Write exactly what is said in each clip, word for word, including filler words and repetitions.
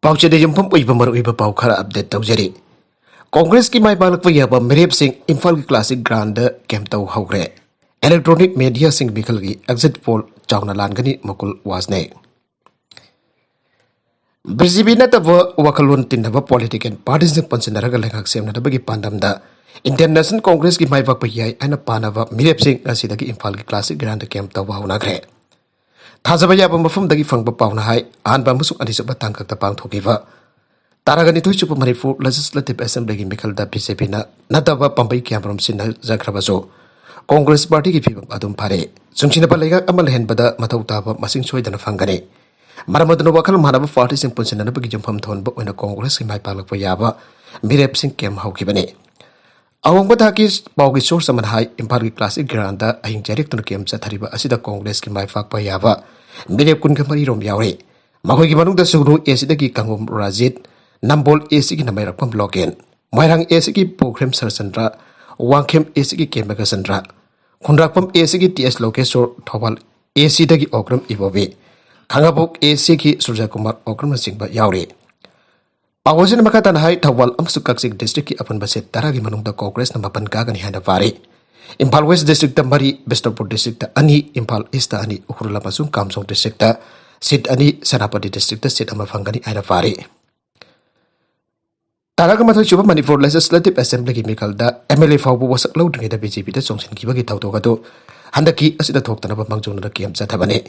ꯄꯥꯎꯆꯦꯗ ꯌꯨꯝꯐꯝ ꯑꯣꯏꯕ ꯃꯔꯨꯑꯣꯏꯕ ꯄꯥꯎ ꯈꯔ ꯑꯞꯗꯦꯠ ꯇꯧꯖꯔꯤ꯫ ꯀꯣꯡꯒ꯭ꯔꯦꯁꯀꯤ ꯃꯥꯏ ꯄꯥꯛꯂꯛꯄ ꯌꯥꯕ ꯃꯤꯔꯦꯞꯁꯤꯡ ꯏꯝꯐꯥꯜꯒꯤ ꯀ꯭ꯂꯥꯁꯤꯛ ꯒ꯭ꯔꯥꯎꯟꯗ ꯀꯦꯝꯞ ꯇꯧ ꯍꯧꯈ꯭ꯔꯦ꯫ ꯏꯂꯦꯛꯇ꯭ꯔꯣꯅꯤꯛ ꯃꯦꯗꯤꯌꯥꯁꯤꯡ ꯃꯤꯈꯜꯒꯤ ꯑꯦꯛꯖꯤꯠ ꯄꯣꯜ ꯆꯥꯎꯅ ꯂꯥꯟꯒꯅꯤ, ꯃꯨꯀꯨꯜ ꯋꯥꯁꯅꯦ꯫ ꯕꯤ ꯖꯦ ꯄꯤ ꯅꯠꯇꯕ ꯋꯥꯈꯜꯂꯣꯟ ꯇꯤꯟꯅꯕ ꯄꯣꯂꯤꯇꯤꯀꯦꯜ ꯄꯥꯔꯇꯤꯁꯤꯡ ꯄꯨꯟꯁꯤꯟꯅꯔꯒ ꯂꯩꯉꯥꯛ ꯁꯦꯝꯅꯅꯕꯒꯤ ꯄꯥꯟꯗꯝꯗ ꯏꯟꯗꯤꯌꯟ ꯅꯦꯁꯅꯦꯜ ꯀꯣꯡꯒ꯭ꯔꯦꯁꯀꯤ ꯃꯥꯏ ꯄꯥꯛꯄ ꯌꯥꯏ ꯍꯥꯏꯅ ꯄꯥꯅꯕ ꯃꯤꯔꯦꯞꯁꯤꯡ ꯉꯁꯤꯗꯒꯤ ꯏꯝꯐꯥꯜꯒꯤ ꯀ꯭ꯂꯥꯁꯤꯛ ꯒ꯭ꯔꯥꯎꯟꯗ ꯀꯦꯝꯞ ꯇꯧꯕ ꯍꯧꯅꯈ꯭ꯔꯦ꯫ ꯊꯥꯖꯕ ꯌꯥꯕ ꯃꯐꯝꯗꯒꯤ ꯐꯪꯕ ꯄꯥꯎꯅ ꯍꯥꯏ, ꯑꯍꯥꯟꯕ ꯑꯃꯁꯨꯡ ꯑꯅꯤꯁꯨꯕ ꯇꯥꯡꯀꯛꯇ ꯄꯥꯡꯊꯣꯛꯈꯤꯕ ꯇꯔꯥꯒ ꯅꯤꯊꯣꯏ ꯁꯨꯕ ꯃꯅꯤꯄꯨꯔ ꯂꯦꯖꯤꯁꯂꯦꯇꯤꯚ ꯑꯦꯁꯦꯝꯕ꯭ꯂꯤꯒꯤ ꯃꯤꯈꯜꯗ ꯕꯤ ꯖꯦ ꯄꯤꯅ ꯅꯠꯇꯕ ꯄꯥꯝꯕꯩ ꯀꯌꯥꯃꯔꯨꯝ ꯁꯤꯟꯅꯖꯈ꯭ꯔꯕꯁꯨ, ꯀꯣꯡꯒ꯭ꯔꯦꯁ ꯄꯥꯔꯇꯤꯒꯤ ꯐꯤꯕꯝ ꯑꯗꯨꯝ ꯐꯔꯦ꯫ ꯆꯨꯡꯁꯤꯟꯅꯕ ꯂꯩꯉꯥꯛ ꯑꯃ ꯂꯩꯍꯟꯕꯗ ꯃꯊꯧ ꯇꯥꯕ ꯃꯁꯤꯡ ꯁꯣꯏꯗꯅ ꯐꯪꯒꯅꯤ꯫ ꯃꯔꯝ ꯑꯗꯨꯅ ꯋꯥꯈꯜ ꯃꯥꯟꯅꯕ ꯄꯥꯔꯇꯤꯁꯤꯡ ꯄꯨꯟꯁꯤꯟꯅꯅꯕꯒꯤ ꯌꯨꯝꯐꯝ ꯊꯣꯟꯕ ꯑꯣꯏꯅ ꯀꯣꯡꯒ꯭ꯔꯦꯁꯀꯤ ꯃꯥꯏ ꯄꯥꯛꯂꯛꯄ ꯌꯥꯕ ꯃꯤꯔꯦꯞꯁꯤꯡ ꯀꯦꯝ ꯍꯧꯈꯤꯕꯅꯤ꯫ ꯑꯍꯣꯡꯕ ꯊꯥꯛꯀꯤ ꯄꯥꯎꯒꯤ ꯁꯣꯔꯁ ꯑꯃꯅ ꯍꯥꯏ, ꯏꯝꯐꯥꯜꯒꯤ ꯀ꯭ꯂꯥꯁꯤꯛ ꯒ꯭ꯔꯥꯎꯟꯗ ꯑꯍꯤꯡ ꯆꯥꯏꯔꯦꯛꯇꯨꯅ ꯀꯦꯝ ꯆꯠꯊꯔꯤꯕ ꯑꯁꯤꯗ ꯀꯣꯡꯒ꯭ꯔꯦꯁꯀꯤ ꯃꯥꯏ ꯄꯥꯛꯄ ꯌꯥꯕ ꯃꯤꯔꯦꯞ ꯀꯨꯟꯒ ꯃꯔꯤ ꯔꯣꯝ ꯌꯥꯎꯔꯤ꯫ ꯃꯈꯣꯏꯒꯤ ꯃꯅꯨꯡꯗ ꯁꯨꯒꯅꯨ ꯑꯦ ꯁꯤꯗꯒꯤ ꯀꯥꯡꯉꯨꯝ ꯔꯥꯖꯤꯠ, ꯅꯝꯕꯣꯜ ꯑꯦ ꯁꯤꯒꯤ ꯅꯃꯩꯔꯛꯄꯝ ꯂꯣꯀꯦꯟ, ꯃꯣꯏꯔꯥꯡ ꯑꯦ ꯁꯤꯒꯤ ꯄꯣꯈ꯭ꯔꯦꯝ ꯁꯔꯆꯟꯗ꯭ꯔ, ꯋꯥꯡꯈꯦꯝ ꯑꯦ ꯁꯤꯒꯤ ꯀꯦ ꯃꯦꯘꯆꯟꯗ꯭ꯔ, ꯈꯨꯟꯗ꯭ꯔꯥꯛꯄꯝ ꯑꯦ ꯁꯤꯒꯤ ꯇꯤ ꯑꯦꯁ ꯂꯣꯀꯦꯁꯣꯔ, ꯊꯧꯕꯥꯜ ꯑꯦ ꯁꯤꯗꯒꯤ ꯑꯣꯀ꯭ꯔꯝ ꯏꯕꯣꯕꯤ, ꯈꯥꯡꯉꯕꯣꯛ ꯑꯦ ꯁꯤꯒꯤ ꯁꯨꯔꯖꯀꯨꯃꯥꯔ ꯑꯣꯀ꯭ꯔꯝꯅꯆꯤꯡꯕ ꯌꯥꯎꯔꯤ꯫ ꯄꯥꯎ ꯑꯁꯤꯅ ꯃꯈꯥ ꯇꯥꯅ ꯍꯥꯏ, ꯊꯧꯕꯥꯜ ꯑꯃꯁꯨꯡ ꯀꯛꯆꯤꯡ ꯗꯤꯁꯇ꯭ꯔꯤꯛꯀꯤ ꯑꯄꯨꯟꯕ ꯁꯤꯠ ꯇꯔꯥꯒꯤ ꯃꯅꯨꯡꯗ ꯀꯣꯡꯒ꯭ꯔꯦꯁꯅ ꯃꯥꯄꯟ ꯀꯥꯒꯅꯤ ꯍꯥꯏꯅ ꯄꯥꯔꯤ꯫ ꯏꯝꯐꯥꯜ ꯋꯦꯁ ꯗꯤꯁꯇ꯭ꯔꯤꯛꯇ ꯃꯔꯤ, ꯕꯤꯁꯅꯨꯄꯨꯔ ꯗꯤꯁꯇ꯭ꯔꯤꯛꯇ ꯑꯅꯤ, ꯏꯝꯐꯥꯜ ꯏꯁꯇ ꯑꯅꯤ, ꯎꯈ꯭ꯔꯨꯜ ꯑꯃꯁꯨꯡ ꯀꯥꯝꯖꯣꯡ ꯗꯤꯁꯇ꯭ꯔꯤꯛꯇ ꯁꯤꯠ ꯑꯅꯤ, ꯁꯦꯅꯥꯄꯇꯤ ꯗꯤꯁꯇ꯭ꯔꯤꯛꯇ ꯁꯤꯠ ꯑꯃ ꯐꯪꯒꯅꯤ ꯍꯥꯏꯅ ꯄꯥꯔꯤ꯫ ꯇꯔꯥꯒ ꯃꯥꯊꯣꯏ ꯁꯨꯕ ꯃꯅꯤꯄꯨꯔ ꯂꯦꯖꯤꯁꯂꯦꯇꯤꯚ ꯑꯦꯁꯦꯝꯕ꯭ꯂꯤꯒꯤ ꯃꯤꯈꯜꯗ ꯑꯦꯝ ꯑꯦꯜ ꯑꯦ ꯐꯥꯎꯕ ꯋꯥꯁꯛ ꯂꯧꯗ꯭ꯔꯤꯉꯩꯗ ꯕꯤ ꯖꯦ ꯄꯤꯗ ꯆꯣꯡꯁꯤꯟꯈꯤꯕꯒꯤ ꯊꯧꯗꯣꯛ ꯑꯗꯨ ꯍꯟꯗꯛꯀꯤ ꯑꯁꯤꯗ ꯊꯣꯛꯇꯅꯕ ꯃꯥꯡꯖꯧꯅꯅ ꯀꯦꯝ ꯆꯠꯊꯕꯅꯤ꯫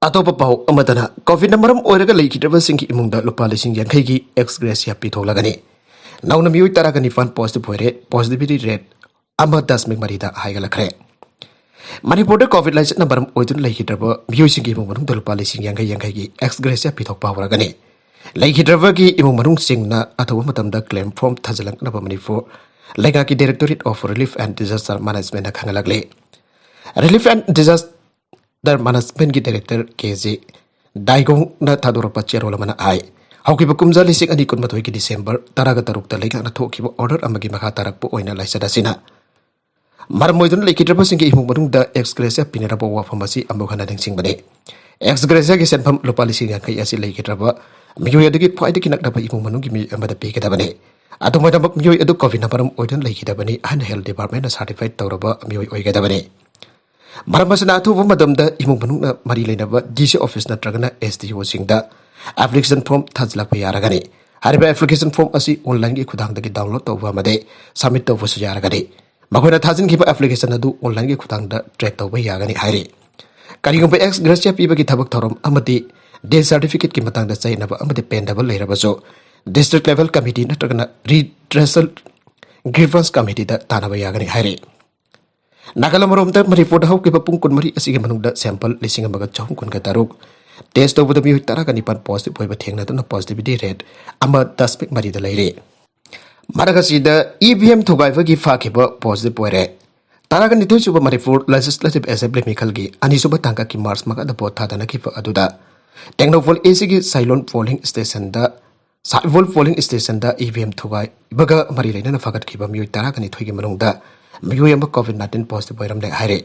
ꯑꯇꯣꯞꯄ ꯄꯥꯎ ꯑꯃꯗꯅ, ꯀꯣꯚꯤꯗꯅ ꯃꯔꯝ ꯑꯣꯏꯔꯒ ꯂꯩꯈꯤꯗ꯭ꯔꯕꯁꯤꯡꯒꯤ ꯏꯃꯨꯡꯗ ꯂꯨꯄꯥ ꯂꯤꯁꯤꯡ ꯌꯥꯡꯈꯩꯒꯤ ꯑꯦꯛꯁ ꯒ꯭ꯔꯦꯁꯤꯌꯥ ꯄꯤꯊꯣꯛꯂꯒꯅꯤ꯫ ꯅꯧꯅ ꯃꯤꯑꯣꯏ ꯇꯔꯥꯒ ꯅꯤꯄꯥꯟ ꯄꯣꯖꯤꯇꯤꯚ ꯑꯣꯏꯔꯦ, ꯄꯣꯖꯤꯇꯤꯚꯤꯇꯤ ꯔꯦꯠ ꯑꯃ ꯗꯁꯃꯤꯛ ꯃꯔꯤꯗ ꯍꯥꯏꯒꯠꯂꯛꯈ꯭ꯔꯦ꯫ ꯃꯅꯤꯄꯨꯔꯗ ꯀꯣꯚꯤꯗ ꯂꯥꯏꯆꯠꯅ ꯃꯔꯝ ꯑꯣꯏꯗꯨꯅ ꯂꯩꯈꯤꯗ꯭ꯔꯕ ꯃꯤꯑꯣꯏꯁꯤꯡꯒꯤ ꯏꯃꯨꯡ ꯃꯅꯨꯡꯗ ꯂꯨꯄꯥ ꯂꯤꯁꯤꯡ ꯌꯥꯡꯈꯩ ꯌꯥꯡꯈꯩꯒꯤ ꯑꯦꯛꯁ ꯒ꯭ꯔꯦꯁꯤꯌꯥ ꯄꯤꯊꯣꯛꯄ ꯍꯧꯔꯒꯅꯤ꯫ ꯂꯩꯈꯤꯗ꯭ꯔꯕꯒꯤ ꯏꯃꯨꯡ ꯃꯅꯨꯡꯁꯤꯡꯅ ꯑꯊꯨꯕ ꯃꯇꯝꯗ ꯀ꯭ꯂꯦꯝ ꯐꯣꯔꯝ ꯊꯥꯖꯤꯜꯂꯛꯅꯕ ꯃꯅꯤꯄꯨꯔ ꯂꯩꯉꯥꯛꯀꯤ directorate of relief and disaster ꯃꯦꯅꯦꯖꯃꯦꯟꯅ ꯈꯪꯍꯜꯂꯛꯂꯤ꯫ ꯔꯤꯂꯤꯐ ꯑꯦꯟ ꯗꯤꯖꯥꯁꯇꯔ ꯃꯦꯅꯦꯖꯃꯦꯟꯒꯤ ꯗꯥꯏꯔꯦꯛꯇꯔ ꯀꯦ ꯖꯦ ꯗꯥꯏꯒꯣꯡꯅ ꯊꯥꯗꯣꯔꯛꯄ ꯆꯦꯔꯣꯜ ꯑꯃꯅ ꯍꯥꯏ, ꯍꯧꯈꯤꯕ ꯀꯨꯝꯖꯥ ꯂꯤꯁꯤꯡ ꯑꯅꯤ ꯀꯨꯟꯃꯥꯊꯣꯏꯒꯤ ꯗꯤꯁꯦꯝꯕꯔ ꯇꯔꯥꯒ ꯇꯔꯨꯛꯇ ꯂꯩꯉꯥꯛꯅ ꯊꯣꯛꯈꯤꯕ ꯑꯣꯔꯗꯔ ꯑꯃꯒꯤ ꯃꯈꯥ ꯇꯥꯔꯛꯄ ꯑꯣꯏꯅ ꯂꯥꯏꯆꯠ ꯑꯁꯤꯅ ꯃꯔꯝ ꯑꯣꯏꯗꯨꯅ ꯂꯩꯈꯤꯗ꯭ꯔꯕꯁꯤꯡꯒꯤ ꯏꯃꯨꯡ ꯃꯅꯨꯡꯗ ꯑꯦꯛꯁ ꯒ꯭ꯔꯦꯁꯤꯌꯥ ꯄꯤꯅꯔꯕ ꯋꯥꯐꯝ ꯑꯁꯤ ꯑꯃꯨꯛ ꯍꯟꯅ ꯅꯤꯡꯁꯤꯡꯕꯅꯤ꯫ ꯑꯦꯛꯁ ꯒ꯭ꯔꯦꯁꯤꯌꯥꯒꯤ ꯁꯦꯟꯐꯝ ꯂꯨꯄꯥ ꯂꯤꯁꯤꯡ ꯌꯥꯡꯈꯩ ꯑꯁꯤ ꯂꯩꯈꯤꯗ꯭ꯔꯕ ꯃꯤꯑꯣꯏ ꯑꯗꯨꯒꯤ ꯈ꯭ꯋꯥꯏꯗꯒꯤ ꯅꯛꯅꯕ ꯏꯃꯨꯡ ꯃꯅꯨꯡꯒꯤ ꯃꯤꯑꯣꯏ ꯑꯃꯗ ꯄꯤꯒꯗꯕꯅꯤ꯫ ꯑꯗꯨꯃꯛꯇꯃꯛ ꯃꯤꯑꯣꯏ ꯑꯗꯨ ꯀꯣꯚꯤꯗꯅ ꯃꯔꯝ ꯑꯣꯏꯗꯨꯅ ꯂꯩꯈꯤꯗꯕꯅꯤ ꯍꯥꯏꯅ ꯍꯦꯜꯊ ꯗꯤꯄꯥꯔꯠꯃꯦꯟꯅ ꯁꯥꯔꯇꯤꯐꯥꯏ ꯇꯧꯔꯕ ꯃꯤꯑꯣꯏ ꯑꯣꯏꯒꯗꯕꯅꯤ꯫ ꯃꯔꯝ ꯑꯁꯤꯅ ꯑꯊꯨꯕ ꯃꯇꯝꯗ ꯏꯃꯨꯡ ꯃꯅꯨꯡꯅ ꯃꯔꯤ ꯂꯩꯅꯕ ꯗꯤ ꯁꯤ ꯑꯣꯐꯤꯁ ꯅꯠꯇ꯭ꯔꯒꯅ ꯑꯦꯁ ꯗꯤ ꯑꯣꯁꯤꯡꯗ ꯑꯦꯄ꯭ꯂꯤꯀꯦꯁꯟ ꯐꯣꯔꯝ ꯊꯥꯖꯤꯜꯂꯛꯄ ꯌꯥꯔꯒꯅꯤ꯫ ꯍꯥꯏꯔꯤꯕ ꯑꯦꯄ꯭ꯂꯤꯀꯦꯁꯟ ꯐꯣꯔꯝ ꯑꯁꯤ ꯑꯣꯟꯂꯥꯏꯟꯒꯤ ꯈꯨꯊꯥꯡꯗꯒꯤ ꯗꯥꯎꯟꯂꯣꯗ ꯇꯧꯕ ꯑꯃꯗꯤ ꯁꯕꯃꯤꯠ ꯇꯧꯕꯁꯨ ꯌꯥꯔꯒꯅꯤ꯫ ꯃꯈꯣꯏꯅ ꯊꯥꯖꯤꯟꯈꯤꯕ ꯑꯦꯄ꯭ꯂꯤꯀꯦꯁꯟ ꯑꯗꯨ ꯑꯣꯟꯂꯥꯏꯟꯒꯤ ꯈꯨꯊꯥꯡꯗ ꯇ꯭ꯔꯦꯛ ꯇꯧꯕ ꯌꯥꯒꯅꯤ ꯍꯥꯏꯔꯤ꯫ ꯀꯔꯤꯒꯨꯝꯕ ꯑꯦꯛꯁ ꯒ꯭ꯔꯦꯁꯤꯌꯥ ꯄꯤꯕꯒꯤ ꯊꯕꯛ ꯊꯧꯔꯝ ꯑꯃꯗꯤ ꯗꯦꯊ ꯁꯥꯔꯇꯤꯐꯤꯀꯦꯠꯀꯤ ꯃꯇꯥꯡꯗ ꯆꯌꯦꯠꯅꯕ ꯑꯃꯗꯤ ꯄꯦꯟꯗꯕ ꯂꯩꯔꯕꯁꯨ ꯗꯤꯁꯇ꯭ꯔꯤꯛ ꯂꯦꯚꯦꯜ ꯀꯃꯤꯇꯤ ꯅꯠꯇ꯭ꯔꯒꯅ ꯔꯤꯗ꯭ꯔꯦꯁꯦꯜ ꯒ꯭ꯔꯤꯚꯟꯁ ꯀꯃꯤꯇꯤꯗ ꯇꯥꯟꯅꯕ ꯌꯥꯒꯅꯤ ꯍꯥꯏꯔꯤ꯫ ꯅꯥꯒꯥꯂꯦꯟ ꯑꯃꯔꯣꯝꯗ ꯃꯅꯤꯄꯨꯔꯗ ꯍꯧꯈꯤꯕ ꯄꯨꯡ ꯀꯨꯟꯃꯔꯤ ꯑꯁꯤꯒꯤ ꯃꯅꯨꯡꯗ ꯁꯦꯝꯄꯜ ꯂꯤꯁꯤꯡ ꯑꯃꯒ ꯆꯍꯨꯝ ꯀꯨꯟꯒ ꯇꯔꯨꯛ ꯇꯦꯁ ꯇꯧꯕꯗ ꯃꯤꯑꯣꯏ ꯇꯔꯥꯒ ꯅꯤꯄꯥꯟ ꯄꯣꯖꯤꯇꯤꯚ ꯑꯣꯏꯕ ꯊꯦꯡꯅꯗꯨꯅ ꯄꯣꯖꯤꯇꯤꯚꯤꯇꯤ ꯔꯦꯠ ꯑꯃ ꯗꯁꯃꯤꯛ ꯃꯔꯤꯗ ꯂꯩꯔꯦ꯫ ꯃꯔꯛ ꯑꯁꯤꯗ ꯏ ꯚꯤ ꯑꯦꯝ ꯊꯨꯒꯥꯏꯕꯒꯤ ꯐꯥꯈꯤꯕ ꯄꯣꯖꯤꯇꯤꯚ ꯑꯣꯏꯔꯦ꯫ ꯇꯔꯥꯒ ꯅꯤꯊꯣꯏ ꯁꯨꯕ ꯃꯅꯤꯄꯨꯔ ꯂꯦꯖꯤꯁꯂꯦꯇꯤꯚ ꯑꯦꯁꯦꯝꯕ꯭ꯂꯤ ꯃꯤꯈꯜꯒꯤ ꯑꯅꯤꯁꯨꯕ ꯇꯥꯡꯀꯛꯀꯤ ꯃꯥꯔꯆ ꯃꯉꯥꯗ ꯚꯣꯠ ꯊꯥꯗꯅꯈꯤꯕ ꯑꯗꯨꯗ ꯇꯦꯡꯅꯧꯄꯜ ꯑꯦ ꯁꯤꯒꯤ ꯁꯥꯏꯂꯣꯟ ꯄꯣꯂꯤꯡ ꯁ꯭ꯇꯦꯁꯟꯗ ꯁꯥꯏꯕꯣꯜ ꯄꯣꯂꯤꯡ ꯁ꯭ꯇꯦꯁꯟꯗ ꯏ ꯚꯤ ꯑꯦꯝ ꯊꯨꯒꯥꯏꯕꯒ ꯃꯔꯤ ꯂꯩꯅꯅ ꯐꯒꯠꯈꯤꯕ ꯃꯤꯑꯣꯏ ꯇꯔꯥꯒ ꯅꯤꯊꯣꯏꯒꯤ ꯃꯅꯨꯡꯗ ꯃꯤꯑꯣꯏ ꯑꯃ ꯀꯣꯚꯤꯗ ꯅꯥꯏꯟꯇꯤꯟ ꯄꯣꯖꯤꯇꯤꯚ ꯑꯣꯏꯔꯝꯂꯦ ꯍꯥꯏꯔꯦ꯫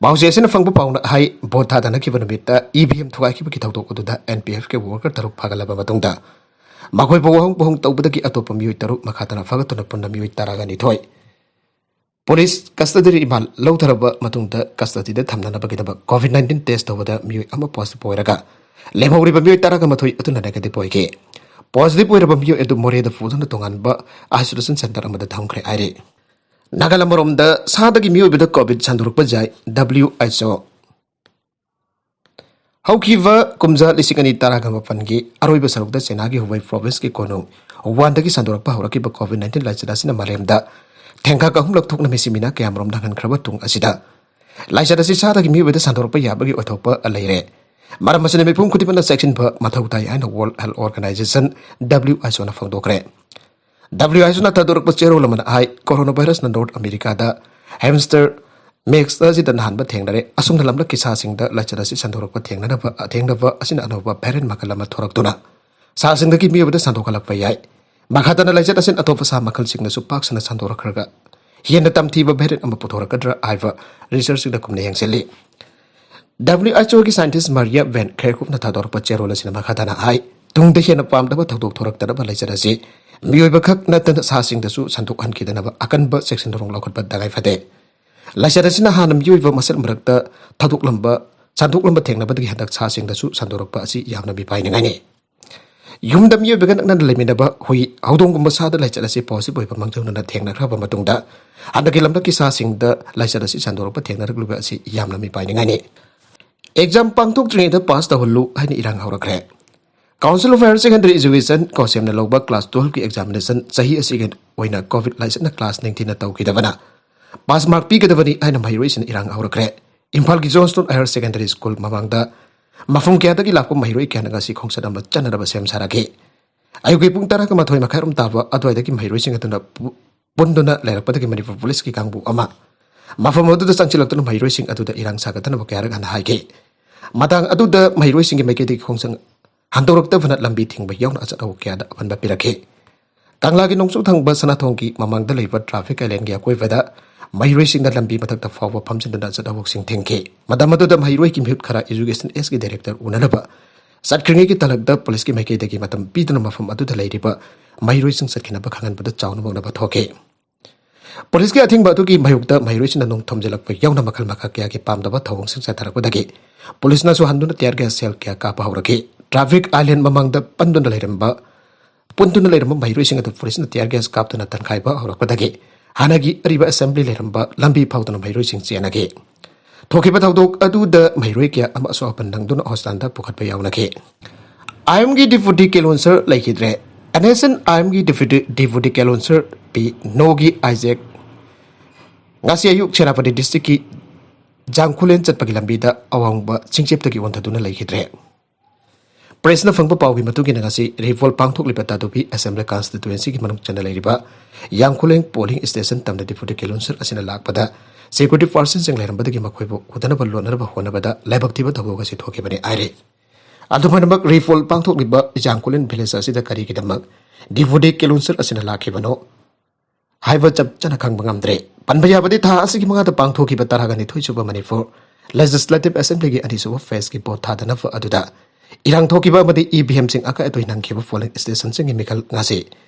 ꯄꯥꯎꯆꯦ ꯑꯁꯤꯅ ꯐꯪꯕ ꯄꯥꯎꯅ ꯍꯥꯏ, ꯚꯣꯠ ꯊꯥꯗꯅꯈꯤꯕ ꯅꯨꯃꯤꯠꯇ ꯏ ꯚꯤ ꯑꯦꯝ ꯊꯨꯒꯥꯏꯈꯤꯕꯒꯤ ꯊꯧꯗꯣꯛ ꯑꯗꯨꯗ ꯑꯦꯟ ꯄꯤ ꯑꯦꯐꯀꯤ ꯋꯥꯔꯀꯔ ꯇꯔꯨꯛ ꯐꯥꯒꯠꯂꯕ ꯃꯇꯨꯡꯗ ꯃꯈꯣꯏꯕꯨ ꯋꯥꯍꯪ ꯄꯨꯍꯪ ꯇꯧꯕꯗꯒꯤ ꯑꯇꯣꯞꯄ ꯃꯤꯑꯣꯏ ꯇꯔꯨꯛ ꯃꯈꯥ ꯇꯥꯅ ꯐꯥꯒꯠꯇꯨꯅ ꯄꯨꯟꯅ ꯃꯤꯑꯣꯏ ꯇꯔꯥꯒ ꯅꯤꯊꯣꯏ ꯄꯨꯂꯤꯁ ꯀꯁꯇꯗꯤ ꯔꯤꯃꯥꯟ ꯂꯧꯊꯔꯕ ꯃꯇꯨꯡꯗ ꯀꯁꯇꯗꯤꯗ ꯊꯝꯅꯅꯕꯒꯤꯗꯃꯛ ꯀꯣꯚꯤꯗ ꯅꯥꯏꯟꯇꯤꯟ ꯇꯦꯁ ꯇꯧꯕꯗ ꯃꯤꯑꯣꯏ ꯑꯃ ꯄꯣꯖꯤꯇꯤꯚ ꯑꯣꯏꯔꯒ ꯂꯦꯝꯍꯧꯔꯤꯕ ꯃꯤꯑꯣꯏ ꯇꯔꯥꯒ ꯃꯥꯊꯣꯏ ꯑꯗꯨꯅ ꯅꯦꯒꯦꯇꯤꯚ ꯑꯣꯏꯈꯤ꯫ ꯄꯣꯖꯤꯇꯤꯚ ꯑꯣꯏꯔꯕ ꯃꯤꯑꯣꯏ ꯑꯗꯨ ꯃꯣꯔꯦꯗ ꯄꯨꯗꯨꯅ ꯇꯣꯉꯥꯟꯕ ꯑꯥꯏꯁꯣꯂꯦꯁꯟ ꯁꯦꯟꯇꯔ ꯑꯃꯗ ꯊꯝꯈ꯭ꯔꯦ ꯍꯥꯏꯔꯤ꯫ ꯅꯥꯒꯥꯂꯦꯟ ꯑꯃꯔꯣꯝꯗ ꯁꯥꯗꯒꯤ ꯃꯤꯑꯣꯏꯕꯗ ꯀꯣꯚꯤꯗ ꯁꯟꯗꯣꯔꯛꯄ ꯌꯥꯏ, ꯗꯕ꯭ꯂꯤꯎ ꯑꯩꯆ ꯑꯣ꯫ ꯍꯧꯈꯤꯕ ꯀꯨꯝꯖꯥ ꯂꯤꯁꯤꯡ ꯑꯅꯤ ꯇꯔꯥꯒ ꯃꯥꯄꯟꯒꯤ ꯑꯔꯣꯏꯕ ꯁꯔꯨꯛꯇ ꯆꯩꯅꯥꯒꯤ ꯍꯨꯕꯩ ꯄ꯭ꯔꯣꯚꯤꯟꯁꯀꯤ ꯀꯣꯅꯨꯡ ꯋꯨꯍꯥꯟꯗꯒꯤ ꯁꯟꯗꯣꯔꯛꯄ ꯍꯧꯔꯛꯈꯤꯕ ꯀꯣꯚꯤꯗ ꯅꯥꯏꯟꯇꯤꯟ ꯂꯥꯏꯆꯠ ꯑꯁꯤꯅ ꯃꯥꯂꯦꯝꯗ ꯊꯦꯡꯒꯥꯛ ꯑꯍꯨꯝꯂꯛ ꯊꯣꯛꯅ ꯃꯤꯁꯤ ꯃꯤꯅꯥ ꯀꯌꯥꯃꯔꯣꯝ ꯅꯪꯍꯟꯈ꯭ꯔꯕ ꯇꯨꯡ ꯑꯁꯤꯗ ꯂꯥꯏꯆꯠ ꯑꯁꯤ ꯁꯥꯗꯒꯤ ꯃꯤꯑꯣꯏꯕꯗ ꯁꯟꯗꯣꯔꯛꯄ ꯌꯥꯕꯒꯤ ꯑꯣꯏꯊꯣꯛꯄ ꯂꯩꯔꯦ꯫ ꯃꯔꯝ ꯑꯁꯤꯅ ꯃꯤꯄꯨꯝ ꯈꯨꯗꯤꯡꯃꯛꯅ ꯆꯦꯛꯁꯤꯟꯕ ꯃꯊꯧ ꯇꯥꯏ ꯍꯥꯏꯅ world health organisation, W H O ꯐꯣꯡꯗꯣꯛꯈ꯭ꯔꯦ꯫ ꯗꯕ꯭ꯂꯤꯎ ꯑꯩꯆ ꯑꯣꯅ ꯊꯥꯗꯣꯔꯛꯄ ꯆꯦꯔꯣꯜ ꯑꯃꯅ ꯍꯥꯏ, ꯀꯣꯔꯣꯅꯥ ꯚꯥꯏꯔꯁꯅ ꯅꯣꯔꯊ ꯑꯃꯦꯔꯤꯀꯥꯗ ꯍꯦꯝꯁꯇꯔ ꯃꯦꯛꯁ ꯑꯁꯤꯗ ꯅꯍꯥꯟꯕ ꯊꯦꯡꯅꯔꯦ꯫ ꯑꯁꯨꯝꯅ ꯂꯝꯂꯛꯀꯤ ꯁꯥꯁꯤꯡꯗ ꯂꯥꯏꯆꯠ ꯑꯁꯤ ꯁꯟꯗꯣꯔꯛꯄ ꯊꯦꯡꯅꯅꯕ, ꯊꯦꯡꯅꯕ ꯑꯁꯤꯅ ꯑꯅꯧꯕ ꯚꯦꯔꯤꯌꯟ ꯃꯈꯜ ꯑꯃ ꯊꯣꯔꯛꯇꯨꯅ ꯁꯥꯁꯤꯡꯗꯒꯤ ꯃꯤꯑꯣꯏꯕꯗ ꯁꯟꯗꯣꯛꯍꯜꯂꯛꯄ ꯌꯥꯏ꯫ ꯃꯈꯥ ꯇꯥꯅ ꯂꯥꯏꯆꯠ ꯑꯁꯤꯅ ꯑꯇꯣꯞꯄ ꯁꯥ ꯃꯈꯜꯁꯤꯡꯗꯁꯨ ꯄꯥꯛ ꯁꯟꯅ ꯁꯟꯗꯣꯔꯛꯈ꯭ꯔꯒ ꯍꯦꯟꯅ ꯇꯝꯊꯤꯕ ꯚꯦꯔꯤꯌꯟ ꯑꯃ ꯄꯨꯊꯣꯔꯛꯀꯗ꯭ꯔꯥ ꯍꯥꯏꯕ ꯔꯤꯁꯔꯆꯁꯤꯡꯗ ꯀꯨꯞꯅ ꯌꯦꯡꯁꯤꯜꯂꯤ꯫ ꯗꯕ꯭ꯂꯤꯎ ꯑꯩꯆ ꯑꯣꯒꯤ ꯁꯥꯏꯟꯇꯤꯁ ꯃꯥꯔꯤꯌꯥ ꯚꯦꯟ ꯈꯦꯔꯀꯨꯞꯅ ꯊꯥꯗꯣꯔꯛꯄ ꯆꯦꯔꯣꯜ ꯑꯁꯤꯅ ꯃꯈꯥ ꯇꯥꯅ ꯍꯥꯏ, ꯇꯨꯡꯗ ꯍꯦꯟꯅ ꯄꯥꯝꯗꯕ ꯊꯧꯗꯣꯛ ꯊꯣꯔꯛꯇꯅꯕ ꯂꯥꯏꯆꯠ ꯑꯁꯤ ꯃꯤꯑꯣꯏꯕ ꯈꯛ ꯅꯠꯇꯅ ꯁꯥꯁꯤꯡꯗꯁꯨ ꯁꯟꯗꯣꯛꯍꯟꯈꯤꯗꯅꯕ ꯑꯀꯟꯕ ꯆꯦꯛꯁꯤꯟ ꯊꯧꯔꯥꯡ ꯂꯧꯈꯠꯄ ꯇꯉꯥꯏ ꯐꯗꯦ꯫ ꯂꯥꯏꯆꯠ ꯑꯁꯤꯅ ꯍꯥꯟꯅ ꯃꯤꯑꯣꯏꯕ ꯃꯁꯦꯜ ꯃꯔꯛꯇ ꯊꯥꯗꯣꯛꯂꯝꯕ ꯁꯟꯗꯣꯛꯂꯝꯕ ꯊꯦꯡꯅꯕꯗꯒꯤ ꯍꯟꯗꯛ ꯁꯥꯁꯤꯡꯗꯁꯨ ꯁꯟꯗꯣꯔꯛꯄ ꯑꯁꯤ ꯌꯥꯝꯅ ꯃꯤꯄꯥꯏꯅꯤꯡꯉꯥꯏꯅꯤ꯫ ꯌꯨꯝꯗ ꯃꯤꯑꯣꯏꯕꯒ ꯅꯛꯅꯅ ꯂꯩꯃꯤꯟꯅꯕ ꯍꯨꯏ, ꯍꯧꯗꯣꯡꯒꯨꯝꯕ ꯁꯥꯗ ꯂꯥꯏꯆꯠ ꯑꯁꯤ positive ꯑꯣꯏꯕ ꯃꯥꯡꯖꯧꯅꯅ ꯊꯦꯡꯅꯈ꯭ꯔꯕ ꯃꯇꯨꯡꯗ ꯍꯟꯗꯛꯀꯤ ꯂꯝꯂꯛꯀꯤ ꯁꯥꯁꯤꯡꯗ ꯂꯥꯏꯆꯠ ꯑꯁꯤ ꯁꯟꯗꯣꯔꯛꯄ ꯊꯦꯡꯅꯔꯛꯂꯤꯕ ꯑꯁꯤ ꯌꯥꯝꯅ ꯃꯤꯄꯥꯏꯅꯤꯡꯉꯥꯏꯅꯤ꯫ Exam ꯄꯥꯡꯊꯣꯛꯇ꯭ꯔꯤꯉꯩꯗ pass ꯇꯧꯍꯜꯂꯨ ꯍꯥꯏꯅ ꯏꯔꯥꯡ ꯍꯧꯔꯛꯈ꯭ꯔꯦ꯫ Council of Higher Secondary Education, COHSEM ꯅ ꯂꯧꯕ class twelve ꯀꯤ examination ꯆꯍꯤ ꯑꯁꯤꯒꯤ ꯑꯣꯏꯅ COVID ꯂꯥꯏꯆꯠꯅ class ꯅꯤꯡꯊꯤꯅ ꯇꯧꯈꯤꯗꯕꯅ pass mark ꯄꯤꯒꯗꯕꯅꯤ ꯍꯥꯏꯅ ꯃꯍꯩꯔꯣꯏꯁꯤꯡꯅ ꯏꯔꯥꯡ ꯍꯧꯔꯛꯈ꯭ꯔꯦ꯫ ꯏꯝꯐꯥꯜꯒꯤ Johnstone Higher Secondary School ꯃꯃꯥꯡꯗ ꯃꯐꯝ ꯀꯌꯥꯗꯒꯤ ꯂꯥꯛꯄ ꯃꯍꯩꯔꯣꯏ ꯀꯌꯥꯅ ꯉꯁꯤ ꯈꯣꯡꯆꯠ ꯑꯃ ꯆꯠꯅꯅꯕ ꯁꯦꯝ ꯁꯥꯔꯛꯈꯤ꯫ ꯑꯌꯨꯛꯀꯤ ꯄꯨꯡ ꯇꯔꯥꯒ ꯃꯥꯊꯣꯏ ꯃꯈꯥꯏ ꯑꯗꯨꯝ ꯇꯥꯕ ꯑꯗꯨꯋꯥꯏꯗꯒꯤ ꯃꯍꯩꯔꯣꯏꯁꯤꯡ ꯑꯗꯨꯅ ꯄꯨ-, ꯄꯨꯟꯗꯨꯅ ꯂꯩꯔꯛꯄꯗꯒꯤ ꯃꯅꯤꯄꯨꯔ ꯄꯨꯂꯤꯁꯀꯤ ꯀꯥꯡꯕꯨ ꯑꯃ ꯃꯐꯝ ꯑꯗꯨꯗ ꯆꯪꯁꯤꯜꯂꯛꯇꯨꯅ ꯃꯍꯩꯔꯣꯏꯁꯤꯡ ꯑꯗꯨꯗ ꯏꯔꯥꯡ ꯁꯥꯒꯠꯇꯅꯕ ꯀꯌꯥꯔꯛ ꯍꯟꯅ ꯍꯥꯏꯈꯤ꯫ ꯃꯇꯥꯡ ꯑꯗꯨꯗ ꯃꯍꯩꯔꯣꯏꯁꯤꯡꯒꯤ ꯃꯥꯏꯀꯩꯗꯒꯤ ꯈꯣꯡꯖꯪ ꯍꯟꯗꯣꯔꯛꯇꯕꯅ ꯂꯝꯕꯤ ꯊꯤꯡꯕ ꯌꯥꯎꯅ ꯑꯆꯠ ꯑꯋꯣꯛ ꯀꯌꯥꯗ ꯑꯄꯟꯕ ꯄꯤꯔꯛꯈꯤ꯫ ꯀꯪꯂꯥꯒꯤ ꯅꯣꯡꯆꯨꯞ ꯊꯪꯕ ꯁꯅꯥꯊꯣꯡꯒꯤ ꯃꯃꯥꯡꯗ ꯂꯩꯕ traffic island ꯒꯤ ꯑꯀꯣꯏꯕꯗ ꯃꯍꯩꯔꯣꯏꯁꯤꯡꯅ ꯂꯝꯕꯤ ꯃꯊꯛꯇ ꯐꯥꯎꯕ ꯐꯝꯖꯤꯟꯗꯨꯅ ꯑꯆꯠ ꯑꯋꯣꯛꯁꯤꯡ ꯊꯤꯡꯈꯤ꯫ ꯃꯇꯝ ꯑꯗꯨꯗ ꯃꯍꯩꯔꯣꯏꯒꯤ ꯃꯤꯍꯨꯠ ꯈꯔ Education S ꯀꯤ director ꯎꯅꯅꯕ ꯆꯠꯈ꯭ꯔꯤꯉꯩꯒꯤ ꯇꯥꯂꯛꯇ ꯄꯨꯂꯤꯁꯀꯤ ꯃꯥꯏꯀꯩꯗꯒꯤ ꯃꯇꯝ ꯄꯤꯗꯨꯅ ꯃꯐꯝ ꯑꯗꯨꯗ ꯂꯩꯔꯤꯕ ꯃꯍꯩꯔꯣꯏꯁꯤꯡ ꯆꯠꯈꯤꯅꯕ ꯈꯪꯍꯟꯕꯗ ꯆꯥꯎꯅ ꯅꯣꯛꯅꯕ ꯊꯣꯛꯈꯤ꯫ ꯄꯨꯂꯤꯁꯀꯤ ꯑꯊꯤꯡꯕ ꯑꯗꯨꯒꯤ ꯃꯥꯌꯣꯛꯇ ꯃꯍꯩꯔꯣꯏꯁꯤꯡꯅ ꯅꯨꯡ ꯊꯣꯝꯖꯤꯜꯂꯛꯄ ꯌꯥꯎꯅ ꯃꯈꯜ ꯃꯈꯥ ꯀꯌꯥꯒꯤ ꯄꯥꯝꯗꯕ ꯊꯧꯑꯣꯡꯁꯤꯡ ꯆꯠꯊꯔꯛꯄꯗꯒꯤ ꯄꯨꯂꯤꯁꯅꯁꯨ ꯍꯟꯗꯨꯅ tear gas shell ꯀꯌꯥ ꯀꯥꯞꯄ ꯍꯧꯔꯛꯈꯤ꯫ Traffic island ꯃꯃꯥꯡꯗ ꯄꯟꯗꯨꯅ ꯂꯩꯔꯝꯕ, ꯄꯨꯟꯗꯨꯅ ꯂꯩꯔꯝꯕ ꯃꯍꯩꯔꯣꯏꯁꯤꯡ ꯑꯗꯨ ꯄꯨꯂꯤꯁꯅ tear gas ꯀꯥꯞꯇꯨꯅ ꯇꯟꯈꯥꯏꯕ ꯍꯧꯔꯛꯄꯗꯒꯤ ꯍꯥꯟꯅꯒꯤ ꯑꯔꯤꯕ assembly ꯂꯩꯔꯝꯕ ꯂꯝꯕꯤ ꯐꯥꯎꯗꯨꯅ ꯃꯍꯩꯔꯣꯏꯁꯤꯡ ꯆꯦꯟꯅꯈꯤ꯫ ꯊꯣꯛꯈꯤꯕ ꯊꯧꯗꯣꯛ ꯑꯗꯨꯗ ꯃꯍꯩꯔꯣꯏ ꯀꯌꯥ ꯑꯃ ꯑꯁꯣꯛ ꯑꯄꯟ ꯅꯪꯗꯨꯅ hospital ꯗ ꯄꯨꯈꯠꯄ ꯌꯥꯎꯅꯈꯤ꯫ ꯑꯥꯏ ꯑꯦꯝ ꯒꯤ deputy ꯀꯦꯂꯣꯟꯁꯔ ꯂꯩꯈꯤꯗ꯭ꯔꯦ꯫ NSCN ꯑꯥꯏ ꯑꯦꯝ ꯒꯤ deputy, deputy ꯀꯦꯂꯣꯟꯁꯔ ꯄꯤ ꯅꯣꯒꯤ ꯑꯥꯏꯖꯦꯛ ꯉꯁꯤ ꯑꯌꯨꯛ ꯁꯦꯅꯥꯄꯇꯤ district ꯀꯤ ꯖꯥꯡꯈꯨꯂꯦꯟ ꯆꯠꯄꯒꯤ ꯂꯝꯕꯤꯗ ꯑꯋꯥꯡꯕ ꯆꯤꯡꯆꯦꯞꯇꯒꯤ ꯑꯣꯟꯊꯗꯨꯅ ꯂꯩꯈꯤꯗ꯭ꯔꯦ꯫ Press ꯅ ꯐꯪꯕ ꯄꯥꯎꯒꯤ ꯃꯇꯨꯡ ꯏꯟꯅ ꯉꯁꯤ recall ꯄꯥꯡꯊꯣꯛꯂꯤꯕ ꯇꯥꯗꯣꯄꯤ Assembly Constituency ꯒꯤ ꯃꯅꯨꯡ ꯆꯟꯅ ꯂꯩꯔꯤꯕ ꯌꯥꯡꯈꯨꯂꯦꯟ polling station ꯇꯝꯅ deputy ꯀꯦꯂꯣꯟꯁꯔ ꯑꯁꯤꯅ ꯂꯥꯛꯄꯗ security persons ꯁꯤꯡ ꯂꯩꯔꯝꯕꯗꯒꯤ ꯃꯈꯣꯏꯕꯨ ꯎꯗꯅꯕ ꯂꯣꯠꯅꯕ ꯍꯣꯠꯅꯕꯗ ꯂꯥꯏꯕꯛ ꯊꯤꯕ ꯊꯧꯗꯣꯛ ꯑꯁꯤ ꯊꯣꯛꯈꯤꯕꯅꯤ ꯍꯥꯏꯔꯤ꯫ ꯑꯗꯨꯝ ꯑꯣꯏꯅꯃꯛ recall ꯄꯥꯡꯊꯣꯛꯂꯤꯕ ꯌꯥꯡꯈꯨꯂꯦꯟ village ꯑꯁꯤꯗ ꯀꯔꯤꯒꯤꯗꯃꯛ deputy ꯀꯦꯂꯣꯟꯁꯔ ꯑꯁꯤꯅ ꯂꯥꯛꯈꯤꯕꯅꯣ ꯍꯥꯏꯕ ꯆꯞ ꯆꯥꯅ ꯈꯪꯕ ꯉꯝꯗ꯭ꯔꯦ꯫ ꯄꯟꯕ ꯌꯥꯕꯗꯤ ꯊꯥ ꯑꯁꯤꯒꯤ ꯃꯉꯥꯗ ꯄꯥꯡꯊꯣꯛꯈꯤꯕ ꯇꯔꯥꯒ ꯅꯤꯊꯣꯏ ꯁꯨꯕ ꯃꯅꯤꯄꯨꯔ Legislative Assembly ꯒꯤ ꯑꯅꯤꯁꯨꯕ phase ꯀꯤ vote ꯊꯥꯗꯅꯕ ꯑꯗꯨꯗ ꯏꯔꯥꯡ ꯊꯣꯛꯈꯤꯕ ꯑꯃꯗꯤ ꯏ ꯚꯤ ꯑꯦꯝꯁꯤꯡ ꯑꯀꯥꯏ ꯑꯇꯣꯏ ꯅꯪꯈꯤꯕ ꯄꯣꯂꯤꯡ ꯁ꯭ꯇꯦꯁꯟꯁꯤꯡꯒꯤ ꯃꯤꯈꯜ ꯉꯁꯤ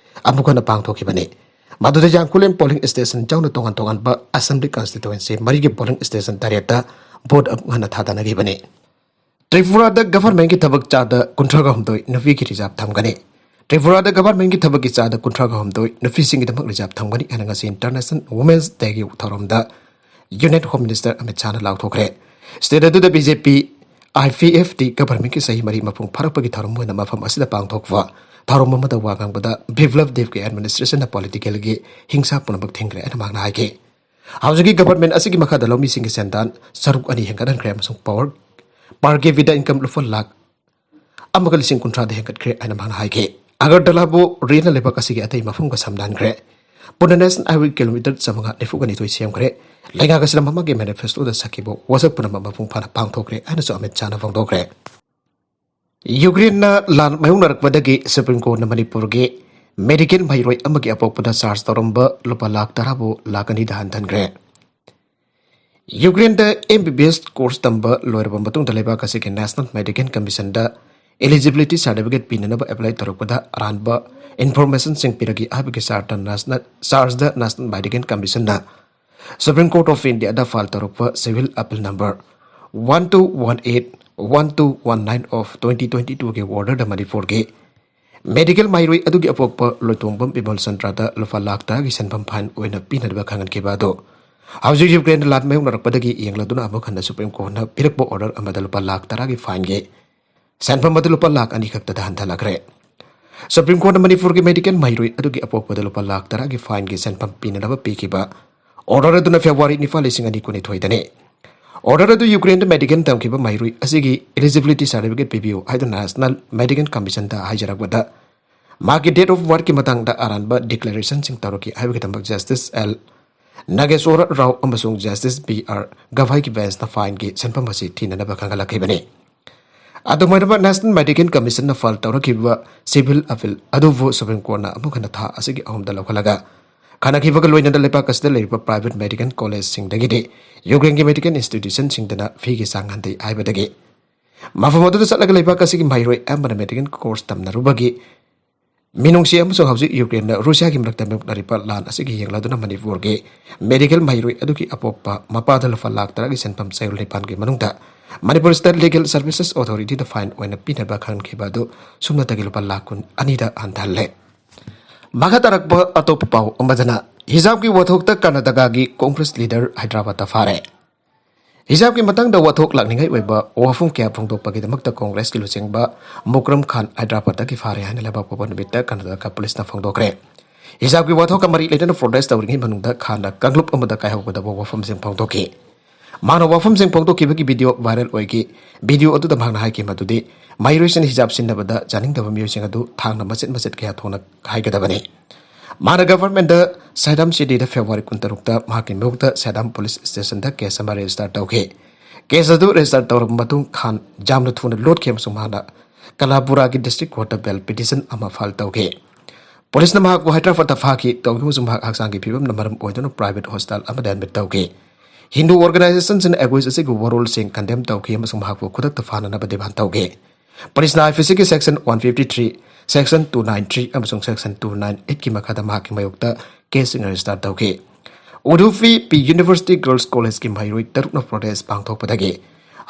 ꯑꯃꯨꯛ ꯍꯟꯅ ꯄꯥꯡꯊꯣꯛꯈꯤꯕꯅꯤ꯫ ꯃꯗꯨꯗ ꯌꯥꯡꯈꯨꯂꯦꯟ ꯄꯣꯂꯤꯡ ꯁ꯭ꯇꯦꯁꯟ ꯌꯥꯎꯅ ꯇꯣꯉꯥꯟ ꯇꯣꯉꯥꯟꯕ ꯑꯦꯁꯦꯝꯕ꯭ꯂꯤ ꯀꯟꯁꯇꯤꯇ꯭ꯋꯦꯟꯁꯤ ꯃꯔꯤꯒꯤ ꯄꯣꯂꯤꯡ ꯁ꯭ꯇꯦꯁꯟ ꯇꯔꯦꯠꯇ ꯚꯣꯠ ꯑꯃꯨꯛ ꯍꯟꯅ ꯊꯥꯗꯅꯈꯤꯕꯅꯤ꯫ ꯇ꯭ꯔꯤꯄꯨꯔꯥꯗ ꯒꯚꯔꯟꯃꯦꯟꯠꯀꯤ ꯊꯕꯛ ꯆꯥꯗ ꯀꯨꯟꯊ꯭ꯔꯥꯒ ꯍꯨꯝꯗꯣꯏ ꯅꯨꯄꯤꯒꯤ ꯔꯤꯖꯥꯕ ꯊꯝꯒꯅꯤ꯫ ꯇ꯭ꯔꯤꯄꯨꯔꯥꯗ ꯒꯚꯔꯟꯃꯦꯟꯠꯀꯤ ꯊꯕꯛꯀꯤ ꯆꯥꯗ ꯀꯨꯟꯊ꯭ꯔꯥꯒ ꯍꯨꯝꯗꯣꯏ ꯅꯨꯄꯤꯁꯤꯡꯒꯤꯗꯃꯛ ꯔꯤꯖꯥꯕ ꯊꯝꯒꯅꯤ ꯍꯥꯏꯅ ꯉꯁꯤ ꯏꯟꯇꯔꯅꯦꯁꯅꯦꯜ ꯋꯨꯃꯦꯟꯁ ꯗꯦꯒꯤ ꯊꯧꯔꯝꯗ ꯌꯨꯅꯤꯌꯟ ꯍꯣꯝ ꯃꯤꯅꯤꯁꯇꯔ ꯑꯃꯤꯠ ꯁꯥꯍꯅ ꯂꯥꯎꯊꯣꯛꯈ꯭ꯔꯦ꯫ ꯁ꯭ꯇꯦꯠ ꯑꯗꯨꯗ B J P I P F T ꯒꯚꯔꯟꯃꯦꯟꯠꯀꯤ ꯆꯍꯤ ꯃꯔꯤ ꯃꯄꯨꯡ ꯐꯥꯔꯛꯄꯒꯤ ꯊꯧꯔꯝ ꯑꯣꯏꯅ ꯃꯐꯝ ꯑꯁꯤꯗ ꯄꯥꯡꯊꯣꯛꯄ ꯊꯧꯔꯝ ꯑꯃꯗ ꯋꯥ ꯉꯥꯡꯕꯗ ꯕꯤꯄ꯭ꯂꯕ ꯗꯦꯕꯀꯤ ꯑꯦꯗꯃꯤꯅꯤꯁꯇ꯭ꯔꯦꯁꯟꯅ ꯄꯣꯂꯤꯇꯤꯀꯦꯜꯒꯤ ꯍꯤꯡꯁꯥ ꯄꯨꯝꯅꯃꯛ ꯊꯤꯡꯈ꯭ꯔꯦ ꯍꯥꯏꯅ ꯃꯍꯥꯛꯅ ꯍꯥꯏꯈꯤ꯫ ꯍꯧꯖꯤꯛꯀꯤ ꯒꯚꯔꯟꯃꯦꯟꯠ ꯑꯁꯤꯒꯤ ꯃꯈꯥꯗ ꯂꯧꯃꯤꯁꯤꯡꯒꯤ ꯁꯦꯟꯗꯥꯟ ꯁꯔꯨꯛ ꯑꯅꯤ ꯍꯦꯟꯒꯠꯍꯟꯈ꯭ꯔꯦ ꯑꯃꯁꯨꯡ ꯄꯋꯔ per capita income ꯂꯨꯄꯥ ꯂꯥꯈ ꯑꯃꯒ ꯂꯤꯁꯤꯡ ꯀꯨꯟꯊ꯭ꯔꯥꯗ ꯍꯦꯟꯒꯠꯈ꯭ꯔꯦ ꯍꯥꯏꯅ ꯃꯍꯥꯛꯅ ꯍꯥꯏꯈꯤ꯫ ꯑꯒꯔꯇꯂꯥꯕꯨ ꯔꯦꯅ ꯂꯩꯕꯥꯛ ꯑꯁꯤꯒꯤ ꯑꯇꯩ ꯃꯐꯝꯒ ꯁꯝꯅꯍꯟꯈ꯭ꯔꯦ꯫ ꯄꯨꯟꯅ ꯅꯦꯁꯅꯦꯜ ꯍꯥꯏꯋꯦ ꯀꯤꯂꯣꯃꯤꯇꯔ ꯆꯥꯃꯉꯥ ꯅꯤꯐꯨꯒ ꯅꯤꯊꯣꯏ ꯁꯦꯝꯈ꯭ꯔꯦ꯫ ꯂꯩꯉꯥꯛ ꯑꯁꯤꯅ ꯃꯃꯥꯡꯒꯤ ꯃꯦꯅꯤꯐꯦꯁꯇꯣꯗ ꯁꯛꯈꯤꯕ ꯋꯥꯁꯛ ꯄꯨꯝꯅꯃꯛ ꯃꯄꯨꯡ ꯐꯥꯅ ꯄꯥꯡꯊꯣꯛꯈ꯭ꯔꯦ ꯍꯥꯏꯅꯁꯨ ꯑꯃꯤꯠ ꯁꯥꯍꯅ ꯐꯣꯡꯗꯣꯛꯈ꯭ꯔꯦ꯫ ꯌꯨꯀ꯭ꯔꯦꯟꯅ ꯂꯥꯟ ꯃꯥꯌꯣꯛꯅꯔꯛꯄꯗꯒꯤ ꯁꯨꯄ꯭ꯔꯤꯝ ꯀꯣꯔꯠꯅ ꯃꯅꯤꯄꯨꯔꯒꯤ ꯃꯦꯗꯤꯀꯦꯜ ꯃꯍꯩꯔꯣꯏ ꯑꯃꯒꯤ ꯑꯄꯣꯛꯄꯗ ꯆꯥꯔꯖ ꯇꯧꯔꯝꯕ ꯂꯨꯄꯥ ꯂꯥꯈ ꯇꯔꯥꯕꯨ ꯂꯥꯈ ꯑꯅꯤꯗ ꯍꯟꯊꯍꯟꯈ꯭ꯔꯦ꯫ ꯌꯨꯀ꯭ꯔꯦꯟꯗ M B B S course ꯇꯝꯕ ꯂꯣꯏꯔꯕ ꯃꯇꯨꯡꯗ ꯂꯩꯕꯥꯛ ꯑꯁꯤꯒꯤ ꯅꯦꯁꯅꯦꯜ ꯃꯦꯗꯤꯀꯦꯜ ꯀꯃꯤꯁꯟꯗ ꯏꯂꯤꯖꯤꯕꯤꯂꯤꯇꯤ ꯁꯥꯔꯇꯤꯐꯤꯀꯦꯠ ꯄꯤꯅꯅꯕ ꯑꯦꯄ꯭ꯂꯥꯏ ꯇꯧꯔꯛꯄꯗ ꯑꯔꯥꯟꯕ ꯏꯟꯐꯣꯔꯃꯦꯁꯟꯁꯤꯡ ꯄꯤꯔꯛꯏ ꯍꯥꯏꯕꯒꯤ chart national, charged national medical ꯀꯃꯤꯁꯟꯅ ꯁꯨꯄ꯭ꯔꯤꯝ ꯀꯣꯔꯠ ꯑꯣꯐ ꯏꯟꯗꯤꯌꯥꯗ ꯐꯥꯏꯜ ꯇꯧꯔꯛꯄ civil appeal number one two one eight, one two one nine of twenty twenty twoꯒꯤ ꯑꯣꯔꯗꯔꯗ ꯃꯅꯤꯄꯨꯔꯒꯤ ꯃꯦꯗꯤꯀꯦꯜ ꯃꯍꯩꯔꯣꯏ ꯑꯗꯨꯒꯤ ꯑꯄꯣꯛꯄ ꯂꯣꯏꯇꯣꯡꯕꯝ ꯕꯤꯃꯜ ꯆꯟꯗ꯭ꯔꯗ ꯂꯨꯄꯥ ꯂꯥꯈ ꯇꯔꯥꯒꯤ ꯁꯦꯟꯐꯝ ꯐꯥꯏꯟ ꯑꯣꯏꯅ ꯄꯤꯅꯅꯕ ꯈꯪꯍꯟꯈꯤꯕ ꯑꯗꯨ ꯍꯧꯖꯤꯛ ꯌꯨꯀ꯭ꯔꯦꯟꯗ ꯂꯥꯟ ꯃꯥꯌꯣꯛꯅꯔꯛꯄꯗꯒꯤ ꯌꯦꯡꯂꯗꯨꯅ ꯑꯃꯨꯛ ꯍꯟꯅ ꯁꯨꯄ꯭ꯔꯤꯝ ꯀꯣꯔꯠꯅ ꯄꯤꯔꯛꯄ ꯑꯣꯔꯗꯔ ꯑꯃꯗ ꯂꯨꯄꯥ ꯂꯥꯈ ꯇꯔꯥꯒꯤ ꯐꯥꯏꯟꯒꯤ ꯁꯦꯟꯐꯝ ꯑꯗꯨ ꯂꯨꯄꯥ ꯂꯥꯈ ꯑꯅꯤ ꯈꯛꯇꯗ ꯍꯟꯊꯍꯜꯂꯛꯈ꯭ꯔꯦ꯫ ꯁꯨꯄ꯭ꯔꯤꯝ ꯀꯣꯔꯠꯅ ꯃꯅꯤꯄꯨꯔꯒꯤ ꯃꯦꯗꯤꯀꯦꯜ ꯃꯍꯩꯔꯣꯏ ꯑꯗꯨꯒꯤ ꯑꯄꯣꯛꯄꯗ ꯂꯨꯄꯥ ꯂꯥꯈ ꯇꯔꯥꯒꯤ ꯐꯥꯏꯟꯒꯤ ꯁꯦꯟꯐꯝ ꯄꯤꯅꯅꯕ ꯄꯤꯈꯤꯕ ꯑꯣꯔꯗꯔ ꯑꯗꯨꯅ ꯐꯦꯕ꯭ꯔꯨꯋꯥꯔꯤ ꯅꯤꯄꯥꯜ, ꯂꯤꯁꯤꯡ ꯑꯅꯤ ꯀꯨꯟꯅꯤꯊꯣꯏꯗꯅꯤ꯫ ꯑꯣꯔꯗꯔ ꯑꯗꯨ ꯌꯨꯀ꯭ꯔꯦꯟꯗ ꯃꯦꯗꯤꯀꯦꯜ ꯇꯝꯈꯤꯕ ꯃꯍꯩꯔꯣꯏ ꯑꯁꯤꯒꯤ ꯏꯂꯤꯖꯤꯕꯤꯂꯤꯇꯤ ꯁꯥꯔꯇꯤꯐꯤꯀꯦꯠ ꯄꯤꯕꯤꯌꯨ ꯍꯥꯏꯗꯨꯅ ꯅꯦꯁꯅꯦꯜ ꯃꯦꯗꯤꯀꯦꯜ ꯀꯃꯤꯁꯟꯗ ꯍꯥꯏꯖꯔꯛꯄꯗ ꯃꯍꯥꯛꯀꯤ ꯗꯦꯠ ꯑꯣꯐ ꯕꯥꯔꯊꯀꯤ ꯃꯇꯥꯡꯗ ꯑꯔꯥꯟꯕ ꯗꯤꯀ꯭ꯂꯦꯔꯦꯁꯟꯁꯤꯡ ꯇꯧꯔꯛꯈꯤ ꯍꯥꯏꯕꯒꯤꯗꯃꯛ ꯖꯁꯇꯤꯁ ꯑꯦꯜ ꯅꯥꯒꯦꯁꯣꯔ ꯔꯥꯎ ꯑꯃꯁꯨꯡ ꯖꯁꯇꯤꯁ ꯕꯤ ꯑꯥꯔ ꯒꯚꯥꯏꯒꯤ ꯕꯦꯟꯆꯅ ꯐꯥꯏꯟꯒꯤ ꯁꯦꯟꯐꯝ ꯑꯁꯤ ꯊꯤꯅꯅꯕ ꯈꯪꯍꯜꯂꯛꯈꯤꯕꯅꯤ꯫ ꯑꯗꯨꯃꯥꯏꯅ ꯅꯦꯁꯅꯦꯜ ꯃꯦꯗꯤꯀꯦꯜ ꯀꯃꯤꯁꯟꯅ ꯐꯥꯏꯜ ꯇꯧꯔꯛꯈꯤꯕ ꯁꯤꯚꯤꯜ ꯑꯄꯤꯜ ꯑꯗꯨꯕꯨ ꯁꯨꯄ꯭ꯔꯤꯝ ꯀꯣꯔꯠꯅ ꯑꯃꯨꯛ ꯍꯟꯅ ꯊꯥ ꯑꯁꯤꯒꯤ ꯑꯍꯨꯝꯗ ꯂꯧꯈꯠꯂꯒ ꯈꯟꯅꯈꯤꯕꯒ ꯂꯣꯏꯅꯅ ꯂꯩꯕꯥꯛ ꯑꯁꯤꯗ ꯂꯩꯔꯤꯕ ꯄ꯭ꯔꯥꯏꯚꯦꯠ ꯃꯦꯗꯤꯀꯦꯜ ꯀꯣꯂꯦꯖꯁꯤꯡꯗꯒꯤꯗꯤ ꯌꯨꯀ꯭ꯔꯦꯟꯒꯤ ꯃꯦꯗꯤꯀꯦꯜ ꯏꯟꯁꯇꯤꯇ꯭ꯌꯨꯁꯟꯁꯤꯡꯗꯅ ꯐꯤꯒꯤ ꯆꯥꯡ ꯍꯟꯊꯩ ꯍꯥꯏꯕꯗꯒꯤ ꯃꯐꯝ ꯑꯗꯨꯗ ꯆꯠꯂꯒ ꯂꯩꯕꯥꯛ ꯑꯁꯤꯒꯤ ꯃꯍꯩꯔꯣꯏ ꯑꯌꯥꯝꯕꯅ ꯃꯦꯗꯤꯀꯦꯜ ꯀꯣꯔꯁ ꯇꯝꯅꯔꯨꯕꯒꯤ ꯃꯤꯅꯨꯡꯁꯤ ꯑꯃꯁꯨꯡ ꯍꯧꯖꯤꯛ ꯌꯨꯀ꯭ꯔꯦꯟꯅ ꯔꯨꯁꯤꯌꯥꯒꯤ ꯃꯔꯛꯇ ꯃꯥꯌꯣꯛꯅꯔꯤꯕ ꯂꯥꯟ ꯑꯁꯤꯒꯤ ꯌꯦꯡꯂꯗꯨꯅ ꯃꯅꯤꯄꯨꯔꯒꯤ ꯃꯦꯗꯤꯀꯦꯜ ꯃꯍꯩꯔꯣꯏ ꯑꯗꯨꯒꯤ ꯑꯄꯣꯛꯄ ꯃꯄꯥꯗ ꯂꯨꯄꯥ ꯂꯥꯈ ꯇꯔꯥꯒꯤ ꯁꯦꯟꯐꯝ ꯆꯌꯣꯜ ꯅꯤꯄꯥꯟꯒꯤ ꯃꯅꯨꯡꯗ ꯃꯅꯤꯄꯨꯔ ꯁ꯭ꯇꯦꯠ ꯂꯤꯒꯦꯜ ꯁꯔꯚꯤꯁꯦꯁ ꯑꯣꯊꯣꯔꯤꯇꯤꯗ ꯐꯥꯏꯟ ꯑꯣꯏꯅ ꯄꯤꯅꯕ ꯈꯪꯍꯟꯈꯤꯕ ꯑꯗꯨ ꯁꯨꯞꯅꯇꯒꯤ ꯂꯨꯄꯥ ꯂꯥꯈ ꯀꯨꯟ ꯑꯅꯤꯗ ꯍꯟꯊꯍꯜꯂꯦ꯫ ꯃꯈꯥ ꯇꯥꯔꯛꯄ ꯑꯇꯣꯞꯄ ꯄꯥꯎ ꯑꯃꯗꯅ, ꯍꯤꯖꯥꯕꯀꯤ ꯋꯥꯊꯣꯛꯇ ꯀꯔꯅꯥꯇꯀꯥꯒꯤ ꯀꯣꯡꯒ꯭ꯔꯦꯁ ꯂꯤꯗꯔ ꯍꯥꯏꯗ꯭ꯔꯕꯥꯗꯇ ꯐꯥꯔꯦ꯫ ꯍꯤꯖꯥꯕꯀꯤ ꯃꯇꯥꯡꯗ ꯋꯥꯊꯣꯛ ꯂꯥꯛꯅꯤꯡꯉꯥꯏ ꯑꯣꯏꯕ ꯋꯥꯐꯝ ꯀꯌꯥ ꯐꯣꯡꯗꯣꯛꯄꯒꯤꯗꯃꯛꯇ ꯀꯣꯡꯒ꯭ꯔꯦꯁꯀꯤ ꯂꯨꯆꯤꯡꯕ ꯃꯨꯀ꯭ꯔꯝ ꯈꯥꯟ ꯍꯥꯏꯗ꯭ꯔꯕꯥꯗꯇꯒꯤ ꯐꯥꯔꯦ ꯍꯥꯏꯅ ꯂꯩꯕꯥꯛꯄꯣꯛꯄ ꯅꯨꯃꯤꯠꯇ ꯀꯔꯅꯥꯇꯀꯥ ꯄꯨꯂꯤꯁꯅ ꯐꯣꯡꯗꯣꯛꯈ꯭ꯔꯦ꯫ ꯍꯤꯖꯥꯕꯀꯤ ꯋꯥꯊꯣꯛꯀ ꯃꯔꯤ ꯂꯩꯅꯅ ꯄ꯭ꯔꯣꯇꯦꯁ ꯇꯧꯔꯤꯉꯩ ꯃꯅꯨꯡꯗ ꯈꯥꯟꯅ ꯀꯥꯡꯂꯨꯞ ꯑꯃꯗ ꯀꯥꯏꯍꯧꯒꯗꯕ ꯋꯥꯐꯝꯁꯤꯡ ꯐꯣꯡꯗꯣꯛꯈꯤ꯫ ꯃꯍꯥꯛꯅ ꯋꯥꯐꯝꯁꯤꯡ ꯐꯣꯡꯗꯣꯛꯈꯤꯕꯒꯤ ꯚꯤꯗꯤꯑꯣ ꯚꯥꯏꯔꯦꯜ ꯑꯣꯏꯈꯤ꯫ ꯚꯤꯗꯤꯑꯣ ꯑꯗꯨꯗ ꯃꯍꯥꯛꯅ ꯍꯥꯏꯈꯤ ꯃꯗꯨꯗꯤ ꯃꯍꯩꯔꯣꯏꯁꯤꯡꯅ ꯍꯤꯖꯥꯕ ꯁꯤꯖꯤꯟꯅꯕꯗ ꯌꯥꯅꯤꯡꯗꯕ ꯃꯤꯑꯣꯏꯁꯤꯡ ꯑꯗꯨ ꯊꯥꯡꯅ ꯃꯆꯦꯠ ꯃꯆꯦꯠ ꯀꯌꯥ ꯊꯣꯛꯅ ꯍꯥꯏꯒꯗꯕꯅꯤ꯫ ꯃꯍꯥꯛꯅ ꯒꯚꯔꯟꯃꯦꯟꯠꯇ ꯁꯥꯏꯗꯥꯝ ꯁꯤꯇꯤꯗ ꯐꯦꯕ꯭ꯔꯨꯋꯥꯔꯤ ꯀꯨꯟꯇꯔꯨꯛꯇ ꯃꯍꯥꯛꯀꯤ ꯃꯍꯨꯠꯇ ꯁꯥꯏꯗꯥꯝ ꯄꯨꯂꯤꯁ ꯁ꯭ꯇꯦꯁꯟꯗ ꯀꯦꯁ ꯑꯃ ꯔꯦꯖꯤꯁꯇꯔ ꯇꯧꯈꯤ꯫ ꯀꯦꯁ ꯑꯗꯨ ꯔꯦꯖꯤꯁꯇꯔ ꯇꯧꯔꯕ ꯃꯇꯨꯡ ꯈꯥꯟ ꯌꯥꯝꯅ ꯊꯨꯅ ꯂꯣꯠꯈꯤ ꯑꯃꯁꯨꯡ ꯃꯍꯥꯛꯅ ꯀꯂꯥꯕꯨꯔꯥꯒꯤ ꯗꯤꯁꯇ꯭ꯔꯤꯛ ꯀꯣꯔꯠꯇ ꯕꯦꯜ ꯄꯤꯇꯤꯁꯟ ꯑꯃ ꯐꯥꯏꯜ ꯇꯧꯈꯤ꯫ ꯄꯨꯂꯤꯁꯅ ꯃꯍꯥꯛꯄꯨ ꯍꯥꯏꯗ꯭ꯔꯕꯥꯗꯇ ꯐꯥꯈꯤ꯫ ꯇꯧꯈꯤꯕꯁꯨ ꯃꯍꯥꯛ ꯍꯛꯆꯥꯡꯒꯤ ꯐꯤꯕꯝꯅ ꯃꯔꯝ ꯑꯣꯏꯗꯨꯅ ꯄ꯭ꯔꯥꯏꯚꯦꯠ ꯍꯣꯁꯄꯤꯇꯥꯜ ꯑꯃꯗ ꯑꯦꯗꯃꯤꯠ ꯇꯧꯈꯤ꯫ ꯍꯤꯟꯗꯨ ꯑꯣꯔꯒꯅꯥꯏꯖꯦꯁꯟꯁꯤꯡꯅ ꯑꯦꯒꯣꯏꯁ ꯑꯁꯤꯒꯤ ꯋꯥꯔꯣꯜꯁꯤꯡ ꯀꯟꯗꯦꯝ ꯇꯧꯈꯤ ꯑꯃꯁꯨꯡ ꯃꯍꯥꯛꯄꯨ ꯈꯨꯗꯛꯇ ꯐꯥꯅꯅꯕ ꯗꯤꯃꯥꯟ ꯇꯧꯈꯤ꯫ ꯄꯨꯂꯤꯁꯅ IPCꯒꯤ section one fifty three, section two nine three ꯑꯃꯁꯨꯡ section two nine eight ꯀꯤ ꯃꯈꯥꯗ ꯃꯍꯥꯛꯀꯤ ꯃꯥꯌꯣꯛꯇ ꯀꯦꯁꯁꯤꯡ ꯔꯦꯖꯤꯁꯇꯔ ꯇꯧꯈꯤ꯫ ꯎꯗꯨꯄꯤ ꯄꯤ ꯌꯨꯅꯤꯚꯔꯁꯤꯇꯤ ꯒꯔꯜꯁ ꯀꯣꯂꯦꯖꯀꯤ ꯃꯍꯩꯔꯣꯏ ꯇꯔꯨꯛꯅ ꯄ꯭ꯔꯣꯇꯦꯁ ꯄꯥꯡꯊꯣꯛꯄꯗꯒꯤ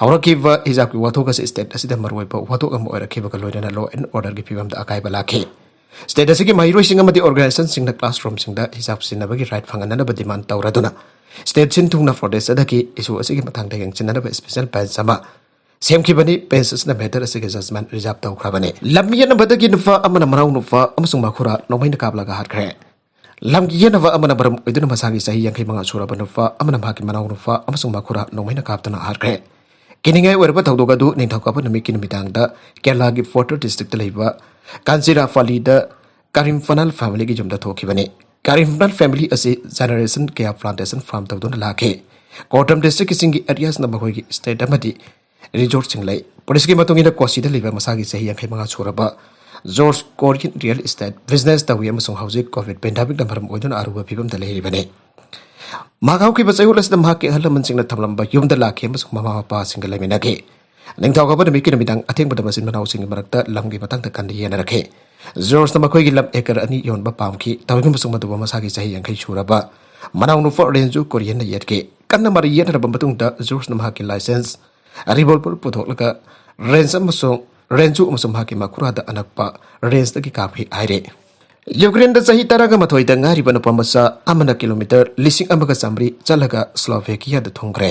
ꯍꯧꯔꯛꯈꯤꯕ ꯍꯤꯖꯥꯕꯀꯤ ꯋꯥꯊꯣꯛ ꯑꯁꯤ ꯁ꯭ꯇꯦꯠ ꯑꯁꯤꯗ ꯃꯔꯨꯑꯣꯏꯕ ꯋꯥꯊꯣꯛ ꯑꯃ ꯑꯣꯏꯔꯛꯈꯤꯕꯒ ꯂꯣꯏꯅꯅ law and orderꯒꯤ ꯐꯤꯕꯝꯗ ꯑꯀꯥꯏꯕ ꯂꯥꯛꯈꯤ꯫ ꯁ꯭ꯇꯦꯠ ꯑꯁꯤꯒꯤ ꯃꯍꯩꯔꯣꯏꯁꯤꯡ ꯑꯃꯗꯤ ꯑꯣꯔꯒꯅꯥꯏꯖꯦꯁꯟꯁꯤꯡꯅ ꯀ꯭ꯂꯥꯁꯔꯨꯝꯁꯤꯡꯗ ꯍꯤꯖꯥꯕ ꯁꯤꯖꯤꯟꯅꯕꯒꯤ ꯔꯥꯏꯠ ꯐꯪꯍꯟꯅꯅꯕ ꯗꯤꯃꯥꯟ ꯇꯧꯔꯗꯨꯅ ꯁ꯭ꯇꯦꯠ ꯁꯤꯟ ꯊꯨꯡꯅ ꯄ꯭ꯔꯣꯇꯦꯁ ꯆꯠꯊꯈꯤ꯫ ꯏꯁꯨ ꯑꯁꯤꯒꯤ ꯃꯇꯥꯡꯗ ꯌꯦꯡꯁꯤꯟꯅꯅꯕ ꯁ꯭ꯄꯦꯁꯦꯜ ꯕꯦꯟꯆ ꯑꯃ ꯁꯦꯝꯈꯤꯕꯅꯤ꯫ ꯕꯦꯟꯆ ꯑꯁꯤꯅ ꯃꯦꯇꯔ ꯑꯁꯤꯒꯤ ꯖꯖꯃꯦꯟꯠ ꯔꯤꯖꯥꯔꯚ ꯇꯧꯈ꯭ꯔꯕꯅꯤ꯫ ꯂꯝꯃꯤ ꯌꯦꯠꯅꯕꯗꯒꯤ ꯅꯨꯄꯥ ꯑꯃꯅ ꯃꯅꯥꯎ ꯅꯨꯄꯥ ꯑꯃꯁꯨꯡ ꯃꯈꯨꯔꯥ ꯅꯣꯡꯃꯩꯅ ꯀꯥꯞꯂꯒ ꯍꯥꯠꯈ꯭ꯔꯦ꯫ ꯂꯝꯒꯤ ꯌꯦꯠꯅꯕ ꯑꯃꯅ ꯃꯔꯝ ꯑꯣꯏꯗꯨꯅ ꯃꯁꯥꯒꯤ ꯆꯍꯤ ꯌꯥꯡꯈꯩ ꯃꯉꯥ ꯁꯨꯔꯕ ꯅꯨꯄꯥ ꯑꯃꯅ ꯃꯍꯥꯛꯀꯤ ꯃꯅꯥꯎ ꯅꯨꯄꯥ ꯑꯃꯁꯨꯡ ꯃꯈꯨꯔꯥ ꯅꯣꯡꯃꯩꯅ ꯀꯥꯞꯇꯨꯅ ꯍꯥꯠꯈ꯭ꯔꯦ꯫ ꯀꯤꯅꯤꯡꯉꯥꯏ ꯑꯣꯏꯔꯕ ꯊꯧꯗꯣꯛ ꯑꯗꯨ ꯅꯤꯡꯊꯧꯀꯥꯕ ꯅꯨꯃꯤꯠꯀꯤ ꯅꯨꯃꯤꯗꯥꯡꯗ ꯀꯦꯔꯂꯥꯒꯤ ꯄꯣꯇꯔ ꯗꯤꯁꯇ꯭ꯔꯤꯛꯇ ꯂꯩꯕ ꯀꯥꯟꯆꯤꯔꯥꯄꯜꯂꯤꯗ ꯀꯔꯤꯝꯐꯅꯥꯜ ꯐꯦꯃꯤꯂꯤꯒꯤ ꯌꯨꯝꯗ ꯊꯣꯛꯈꯤꯕꯅꯤ꯫ ꯀꯔꯤꯝꯐꯅꯥꯜ ꯐꯦꯃꯤꯂꯤ ꯑꯁꯤ ꯖꯦꯅꯦꯔꯦꯁꯟ ꯀꯌꯥ ꯄ꯭ꯂꯥꯟꯇꯦꯁꯟ ꯐꯥꯔꯝ ꯇꯧꯗꯨꯅ ꯂꯥꯛꯈꯤ꯫ ꯀꯣꯔꯇꯝ ꯗꯤꯁꯇ꯭ꯔꯤꯛꯀꯤ ꯆꯤꯡꯒꯤ ꯑꯦꯔꯤꯌꯥꯁꯅ ꯃꯈꯣꯏꯒꯤ ꯏꯁꯇꯦꯠ ꯑꯃꯗꯤ ꯔꯤꯖꯣꯔꯠꯁꯤꯡ ꯂꯩ꯫ ꯄꯨꯂꯤꯁꯀꯤ ꯃꯇꯨꯡ ꯏꯟꯅ ꯀꯣꯆꯤꯗ ꯂꯩꯕ ꯃꯁꯥꯒꯤ ꯆꯍꯤ ꯌꯥꯡꯈꯩ ꯃꯉꯥ ꯁꯨꯔꯕ George Korean real state business ꯇꯧꯏ ꯑꯃꯁꯨꯡ ꯍꯧꯖꯤꯛ ꯀꯣꯚꯤꯗ ꯄꯦꯟꯗꯦꯃꯤꯛꯅ ꯃꯔꯝ ꯑꯣꯏꯗꯨꯅ ꯑꯔꯨꯕ ꯐꯤꯕꯝꯗ ꯂꯩꯔꯤꯕꯅꯤ꯫ ꯃꯍꯥꯛ ꯍꯧꯈꯤꯕ ꯆꯌꯣꯜ ꯑꯁꯤꯗ ꯃꯍꯥꯛꯀꯤ ꯑꯍꯜ ꯂꯃꯟꯁꯤꯡꯅ ꯊꯝꯂꯝꯕ ꯌꯨꯝꯗ ꯂꯥꯛꯈꯤ ꯑꯃꯁꯨꯡ ꯃꯃꯥ ꯃꯄꯥꯁꯤꯡꯒ ꯂꯩꯃꯤꯟꯅꯈꯤ꯫ ꯅꯤꯡꯊꯧꯀꯥꯕ ꯅꯨꯃꯤꯠꯀꯤ ꯅꯨꯃꯤꯗꯥꯡ ꯑꯊꯦꯡꯕꯗ ꯃꯆꯤꯟ ꯃꯅꯥꯎꯁꯤꯡꯒꯤ ꯃꯔꯛꯇ ꯂꯝꯒꯤ ꯃꯇꯥꯡꯗ ꯀꯟꯅ ꯌꯦꯟꯅꯔꯛꯈꯤ꯫ ꯖꯣꯔꯖꯅ ꯃꯈꯣꯏꯒꯤ ꯂꯝ ꯑꯦꯀꯔ ꯑꯅꯤ ꯌꯣꯟꯕ ꯄꯥꯝꯈꯤ꯫ ꯇꯧꯏꯒꯨꯝꯕꯁꯨꯡ ꯃꯗꯨꯕꯨ ꯃꯁꯥꯒꯤ ꯆꯍꯤ ꯌꯥꯡꯈꯩ ꯁꯨꯔꯕ ꯃꯅꯥꯎꯅꯨꯄꯥ ꯔꯦꯟꯖꯨ ꯀꯣꯔꯤꯌꯟꯅ ꯌꯦꯠꯈꯤ꯫ ꯀꯟꯅ ꯃꯔꯩ ꯌꯦꯠꯅꯔꯕ ꯃꯇꯨꯡꯗ ꯖꯣꯔꯖꯅ ꯃꯍꯥꯛꯀꯤ ꯂꯥꯏꯁꯦꯟꯁ, ꯔꯤꯚꯣꯜꯚꯔ ꯄꯨꯊꯣꯛꯂꯒ ꯔꯦꯟꯖ ꯑꯃꯁꯨꯡ, ꯔꯦꯟꯖꯨ ꯑꯃꯁꯨꯡ ꯃꯍꯥꯛꯀꯤ ꯃꯈꯨꯔꯥꯗ ꯑꯅꯛꯄ ꯔꯦꯟꯖꯇꯒꯤ ꯀꯥꯞꯈꯤ ꯍꯥꯏꯔꯦ꯫ ꯌꯨꯀ꯭ꯔꯦꯟꯗ ꯆꯍꯤ ꯇꯔꯥꯒ ꯃꯥꯊꯣꯏꯗ ꯉꯥꯏꯔꯤꯕ ꯅꯨꯄꯥ ꯃꯆꯥ ꯑꯃꯅ ꯀꯤꯂꯣꯃꯤꯇꯔ ꯂꯤꯁꯤꯡ ꯑꯃꯒ ꯆꯥꯃꯔꯤ ꯆꯠꯂꯒ ꯁ꯭ꯂꯣꯚꯦꯀꯤꯌꯥꯗ ꯊꯨꯡꯈ꯭ꯔꯦ꯫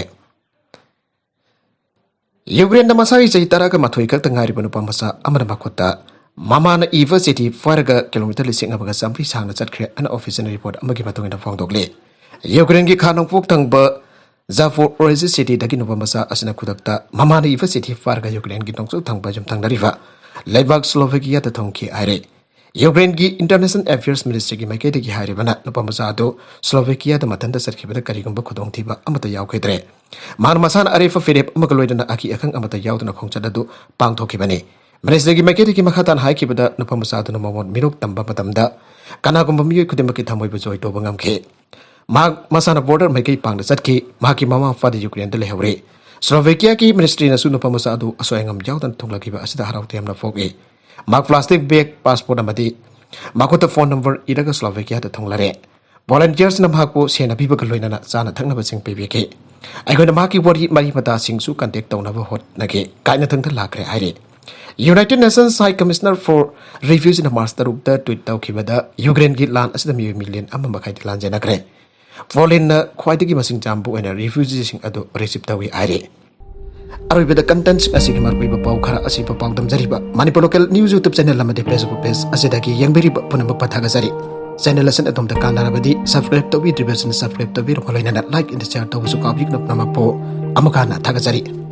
ꯌꯨꯀ꯭ꯔꯦꯟꯗ ꯃꯁꯥꯒꯤ ꯆꯍꯤ ꯇꯔꯥꯒ ꯃꯥꯊꯣꯏ ꯈꯛꯇ ꯉꯥꯏꯔꯤꯕ ꯅꯨꯄꯥ ꯃꯆꯥ ꯑꯃꯅ ꯃꯈꯨꯠꯇ ꯃꯃꯥꯅ ꯏꯕ ꯆꯤꯊꯤ ꯐꯥꯏꯔꯒ ꯀꯤꯂꯣꯃꯤꯇꯔ ꯂꯤꯁꯤꯡ ꯑꯃꯒ ꯆꯥꯃꯔꯤ ꯁꯥꯡꯅ ꯆꯠꯈ꯭ꯔꯦ ꯍꯥꯏꯅ ꯑꯣꯐꯤꯁꯤꯌꯦꯜ ꯔꯤꯄꯣꯔꯠ ꯑꯃꯒꯤ ꯃꯇꯨꯡ ꯏꯟꯅ ꯐꯣꯡꯗꯣꯛꯂꯤ꯫ ꯌꯨꯀ꯭ꯔꯦꯟꯒꯤ ꯈꯥ ꯅꯣꯡꯄꯣꯛ ꯊꯪꯕ ꯖꯥꯄꯣꯔꯣꯖꯤꯌꯥ ꯁꯤꯇꯤꯗꯒꯤ ꯅꯨꯄꯥ ꯃꯆꯥ ꯑꯁꯤꯅ ꯈꯨꯗꯛꯇ ꯃꯃꯥꯅ ꯏꯕ ꯆꯤꯊꯤ ꯐꯥꯔꯒ ꯌꯨꯀ꯭ꯔꯦꯟꯒꯤ ꯅꯣꯡꯆꯨꯞ ꯊꯪꯕ ꯌꯨꯝꯊꯪꯅꯔꯤꯕ ꯂꯩꯕꯥꯛ ꯁ꯭ꯂꯣꯚꯦꯀꯤꯌꯥꯗ ꯊꯨꯡꯈꯤ ꯍꯥꯏꯔꯦ꯫ ꯌꯨꯀ꯭ꯔꯦꯟꯒꯤ ꯏꯟꯇꯔꯅꯦꯁꯅꯦꯜ ꯑꯦꯐꯤꯌꯔꯁ ꯃꯤꯅꯤꯁꯇ꯭ꯔꯤꯒꯤ ꯃꯥꯏꯀꯩꯗꯒꯤ ꯍꯥꯏꯔꯤꯕꯅ, ꯅꯨꯄꯥ ꯃꯆꯥ ꯑꯗꯨ ꯁ꯭ꯂꯣꯚꯦꯀꯤꯌꯥꯗ ꯃꯊꯟꯇ ꯆꯠꯈꯤꯕꯗ ꯀꯔꯤꯒꯨꯝꯕ ꯈꯨꯗꯣꯡꯊꯤꯕ ꯑꯃꯠꯇ ꯌꯥꯎꯈꯤꯗ꯭ꯔꯦ꯫ ꯃꯍꯥꯛꯅ ꯃꯁꯥꯅ ꯑꯔꯦꯞꯄ ꯐꯤꯔꯦꯞ ꯑꯃꯒ ꯂꯣꯏꯅꯅ ꯑꯀꯤ ꯑꯈꯪ ꯑꯃꯠꯇ ꯌꯥꯎꯗꯅ ꯈꯣꯡꯆꯠ ꯑꯗꯨ ꯄꯥꯡꯊꯣꯛꯈꯤꯕꯅꯤ꯫ ꯃꯤꯅꯤꯁꯇ꯭ꯔꯤꯒꯤ ꯃꯥꯏꯀꯩꯗꯒꯤ ꯃꯈꯥ ꯇꯥꯅ ꯍꯥꯏꯈꯤꯕꯗ, ꯅꯨꯄꯥ ꯃꯆꯥ ꯑꯗꯨꯅ ꯃꯉꯣꯟ ꯃꯤꯅꯣꯛ ꯇꯝꯕ ꯃꯇꯝꯗ ꯀꯅꯥꯒꯨꯝꯕ ꯃꯤꯑꯣꯏ ꯈꯨꯗꯤꯡꯃꯛꯀꯤ ꯊꯃꯣꯏꯕꯨ ꯖꯣꯏ ꯇꯧꯕ ꯉꯝꯈꯤ꯫ ꯃꯍꯥꯛ ꯃꯁꯥꯅ ꯕꯣꯔꯗꯔ ꯃꯥꯏꯀꯩ ꯄꯥꯡꯅ ꯆꯠꯈꯤ꯫ ꯃꯍꯥꯛꯀꯤ ꯃꯃꯥ ꯃꯄꯥꯗꯤ ꯌꯨꯀ꯭ꯔꯦꯟꯗ ꯂꯩꯍꯧꯔꯤ꯫ ꯁ꯭ꯂꯣꯚꯦꯀꯤꯌꯥꯒꯤ ꯃꯤꯅꯤꯁꯇ꯭ꯔꯤꯅꯁꯨ ꯅꯨꯄꯥ ꯃꯆꯥ ꯑꯗꯨ ꯑꯁꯣꯏ ꯑꯉꯥꯝ ꯌꯥꯎꯗꯅ ꯊꯣꯛꯂꯛꯈꯤꯕ ꯑꯁꯤꯗ ꯍꯔꯥꯎ ꯇꯌꯥꯝꯅ ꯐꯣꯛꯏ꯫ ꯃꯍꯥꯛ ꯄ꯭ꯂꯥꯁꯇꯤꯛ ꯕꯦꯒ, ꯄꯥꯁꯄꯣꯔꯠ ꯑꯃꯗꯤ ꯃꯈꯨꯠꯇ ꯐꯣꯟ ꯅꯝꯕꯔ ꯏꯔꯒ ꯁ꯭ꯂꯣꯚꯦꯀꯤꯌꯥꯗ ꯊꯨꯡꯂꯔꯦ꯫ ꯚꯣꯂꯟꯇꯤꯌꯔꯁꯅ ꯃꯍꯥꯛꯄꯨ ꯁꯦꯟꯅꯕꯤꯕꯒ ꯂꯣꯏꯅꯅ ꯆꯥꯅ ꯊꯛꯅꯕꯁꯤꯡ ꯄꯤꯕꯤꯈꯤ꯫ ꯑꯩꯈꯣꯏꯅ ꯃꯍꯥꯛꯀꯤ ꯋꯥꯔꯤ ꯃꯔꯤ ꯃꯇꯥꯁꯤꯡꯁꯨ ꯀꯟꯇꯦꯛ ꯇꯧꯅꯕ ꯍꯣꯠꯅꯈꯤ꯫ ꯀꯥꯏꯅꯊꯪꯗ ꯂꯥꯛꯈ꯭ꯔꯦ ꯍꯥꯏꯔꯤ꯫ United Nations High Commissioner for Refugeeꯅ ꯃꯥꯔꯆ ꯇꯔꯨꯛꯇ ꯇ꯭ꯋꯤꯠ ꯇꯧꯈꯤꯕꯗ, ꯌꯨꯀ꯭ꯔꯦꯟꯒꯤ ꯂꯥꯟ ꯑꯁꯤꯗ ꯃꯤꯑꯣꯏ ꯃꯤꯂꯤꯌꯟ ꯑꯃ ꯃꯈꯥꯏꯗꯤ ꯂꯥꯟꯖꯦꯟꯅꯈ꯭ꯔꯦ꯫ ꯄꯣꯂꯦꯟꯅ ꯈ꯭ꯋꯥꯏꯗꯒꯤ ꯃꯁꯤꯡ ꯌꯥꯝꯕ ꯑꯣꯏꯅ ꯔꯤꯐ꯭ꯌꯨꯖꯤꯁꯤꯡ ꯑꯗꯨ ꯔꯤꯁꯤꯞ ꯇꯧꯏ ꯍꯥꯏꯔꯤ꯫ ꯑꯔꯣꯏꯕꯗ ꯀꯟꯇꯦꯟꯠꯁꯤꯡ ꯑꯁꯤꯒꯤ ꯃꯔꯨꯑꯣꯏꯕ ꯄꯥꯎ ꯈꯔ ꯑꯁꯤꯕꯨ ꯄꯥꯎꯗꯝꯖꯔꯤꯕ Manipur local news YouTube channel ꯑꯃꯗꯤ ꯐꯦꯁꯕꯨꯛ ꯄꯦꯖ ꯑꯁꯤꯗꯒꯤ ꯌꯦꯡꯕꯤꯔꯤꯕ ꯄꯨꯝꯅꯃꯛꯄꯨ ꯊꯥꯒꯠꯆꯔꯤ꯫ ꯆꯦꯅꯦꯜ ꯑꯁꯤꯅ ꯑꯗꯣꯝꯗ ꯀꯥꯟꯅꯔꯕꯗꯤ ꯁꯕꯁꯀ꯭ꯔꯥꯏꯕ ꯇꯧꯕꯤꯗ꯭ꯔꯤꯕꯁꯤꯡꯅ ꯁꯕꯁꯀ꯭ꯔꯥꯏꯕ ꯇꯧꯕꯤꯔꯕ ꯂꯣꯏꯅꯅ ꯂꯥꯏꯛ ꯑꯦꯟ ꯁꯤꯌꯔ ꯇꯧꯕꯁꯨ ꯀꯥꯎꯕꯤꯒꯅꯨ꯫ ꯄꯨꯝꯅꯃꯛꯄꯨ ꯑꯃꯨꯛ ꯍꯟꯅ ꯊꯥꯒꯠꯆꯔꯤ꯫